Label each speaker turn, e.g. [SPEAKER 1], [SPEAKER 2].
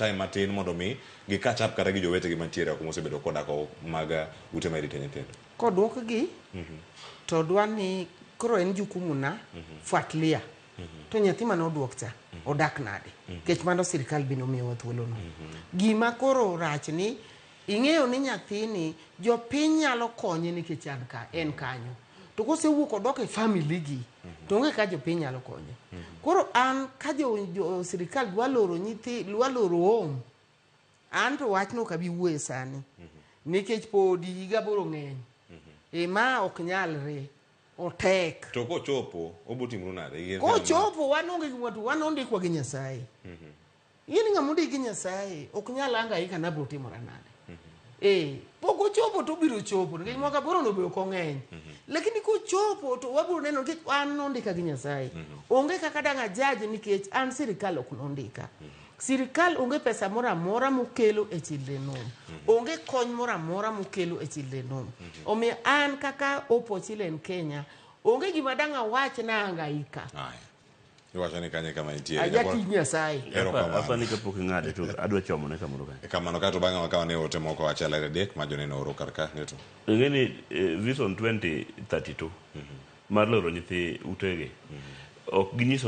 [SPEAKER 1] time matin mondo mi gi catch up kata gi jowetegi mantiere oko mosebedo kodak oko mag ute ma irite nyithindo.
[SPEAKER 2] Koduokgi to dwa ni koro en jukumu na fuatilia to nyathi mane oduok cha odak nade nikech mano sirikal be nomiyowa thuolono. Gima koro rach ni ing'eyo ni nyathini jopiny nyalo konye nikech an ka, en kanyo to kosewuok odok e family gi to onge ka jopiny nyalo konye. Koro an ka jo sirikal dwa loro nyithi dwa loro home an to wachno ok abi wuoye sani nikech podi higa 8 ng'eny e ma ok nyalre otek.
[SPEAKER 1] To kochopo obo timru nade?
[SPEAKER 2] Kochopo wan onge gima to wan ondikwa gi Nyasaye. In ng'ama ondik gi Nyasaye ok nyal hangaika ni abiro timora nade. Eh, pok ochopo to obiro chopo nikech mwaka 8 no be ok ong'eny. Lakini kochopo to wabiro neno nikech an nondika gi Nyasaye. Onge kaka dang' ajudge nikech an sirikal ok nondika. Sirikal onge pesa moro amora mokelo e children home. Onge kony moro amora mokelo e children home. Omiyo an kaka Hope for Children Kenya onge gima dang' awach na hangaika.
[SPEAKER 1] Aya. Iwacho ni kanye kama intiere.
[SPEAKER 2] Ajatij Nyasaye.
[SPEAKER 1] Erokamano.
[SPEAKER 3] Apa ni kapok ing'ade to adwa chomo ne kamoro kae.
[SPEAKER 1] Kamano kato bang'e wakawo ne ote moko achiel ariyo adek ma joneno oro kar ka Newton.
[SPEAKER 3] Ing'e ni Vision 2032 mar loro nyithi utegi ok ginyiso.